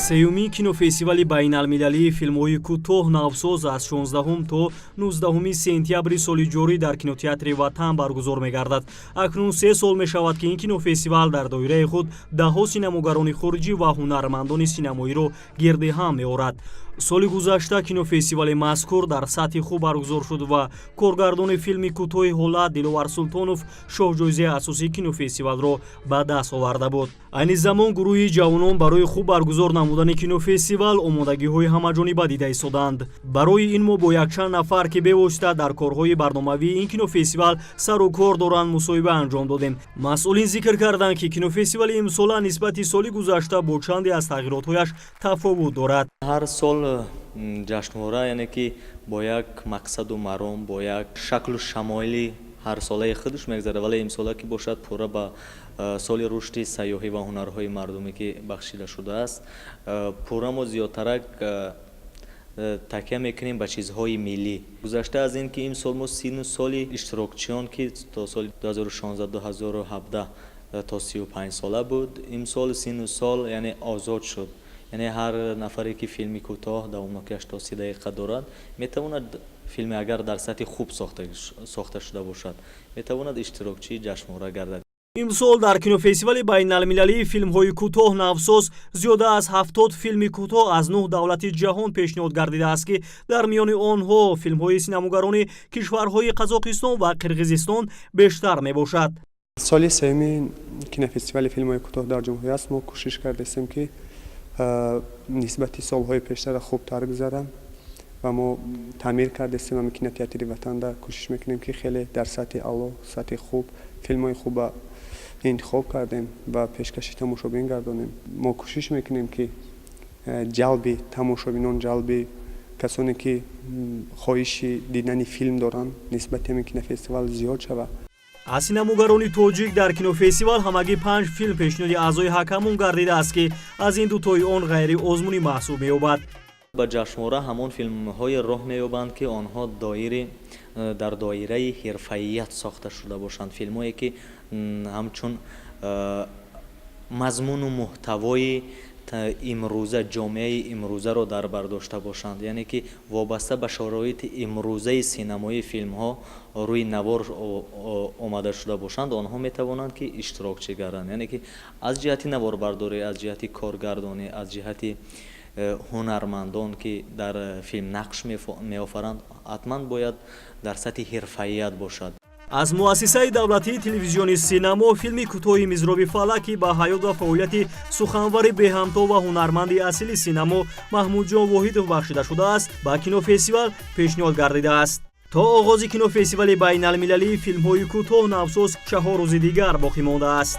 Сеюмин кинофестивали байналмилалии филмҳои кӯтоҳ навсоз аз 16 то 19 сентябри соли ҷорӣ дар кинотеатри «Ватан» баргузор мегардад. Акнун 3 сол мешавад, ки ин кинофестивал дар доираи худ даҳҳо синамогарони хориҷӣ ва ҳунармандони синамоиро гирди ҳам меорад. Соли гузашта кинофестивали мазкур дар сатҳи хуб баргузор шуд ва коргардони филми кӯтоҳи «Ҳолат» Диловар Султонов шоҳҷоизаи асосии кинофестивалро ба даст оварда буд. Айни замон гурӯҳи ҷавонон барои хуб баргузор намудани кинофестивал омодагиҳои ҳамаҷониба дида истодаанд. Барои ин мо бо якчанд нафар, ки бевосита дар корҳои барномавии ин кинофестивал сару кор доранд, мусоҳиба анҷом додем. Масъулин зикр карданд, ки кинофестивали имсола нисбати соли гузашта бо чанде аз тағйиротҳояш тафовут дорад. Ҳар сол ҷашнвора, яъне ки бо як мақсаду маром, бо як шаклу шамоили ҳарсолаи худаш мегзарад, вале имсола ки бошад, пурра ба соли рушди сайёҳӣ ва ҳунарҳои мардумӣ ки бахшида шудааст, пурра мо зиёдтарак такя мекунем ба чизҳои миллӣ. Гузашта аз ин ки имсол мо сину соли иштирокчиён, ки то соли 2016-2017 то 35 сола буд, имсол сину сол, яъне, озод шуд. Яъне ҳар нафаре ки филми кӯтоҳ давомнокиаш то 30 дақиқа дорад, метавонад филме, агар дар сатҳи хуб сохта шуда бошад, метавонад иштирокчии ҷашнвора гардад. Имсол дар кинофестивали байналмилалии филмҳои кӯтоҳ навсоз зиёда аз 70 филми кӯтоҳ аз нӯҳ давлати ҷаҳон пешниҳод гардидааст, ки дар миёни онҳо филмҳои синамогарони кишварҳои Қазоқистон ва Қирғизистон бештар мебошад. Соли сеюми кинофестивали филмҳои кӯтоҳ дар ҷумҳурӣ аст. Мо кӯшиш кардастем, ки нисбати солҳои пештара хубтар гузарад, ва мо таъмир кардастем ҳами кинотеатри «Ватанда». Кӯшиш мекунем, ки хеле дар сатҳи аъло, сатҳи хуб филмҳои хуба интихоб кардем ва пешкаши тамошобин гардонем. Мо кӯшиш мекунем, ки ҷалби тамошобинон, ҷалби касоне, ки хоҳиши дидани филм доранд, нисбати ҳамин кинофестивал зиёд шавад. Аз синамогарони тоҷик дар кинофестивал ҳамагӣ панҷ филм пешниҳоди аъзои ҳакамон гардидааст, ки аз ин дутои он ғайриозмунӣ маҳсуб меёбад. Ба ҷашнвора ҳамон филмҳое роҳ меёбанд, ки онҳо дар доираи ҳирфаият сохта шуда бошанд, филмҳое ки ҳамчун мазмуну муҳтавои имрӯза, ҷомеаи имрӯзаро дар бар дошта бошанд, яъне ки вобаста ба шароити имрӯзаи синамоии филмҳо рӯи навор омада шуда бошанд. Онҳо метавонанд, ки иштирокчӣ гарданд, яъне ки аз ҷиҳати наворбардорӣ, аз ҷиҳати коргардонӣ, аз ҷиҳати ҳунармандон, ки дар филм нақш меофаранд, ҳатман бояд дар сатҳи ҳирфаият бошад. Аз муассисаи давлатии телевизиони «Синамо» филми кӯтоҳи «Мизроби фалак», ки ба ҳаёт ва фаъолияти суханвари беҳамто ва ҳунарманди асили синамо Маҳмудҷон Воҳидов бахшида шудааст, ба кинофестивал пешниҳод гардидааст. То оғози кинофестивали байналмилалии филмҳои кӯтоҳ навсоз 4 рӯзи дигар боқӣ мондааст.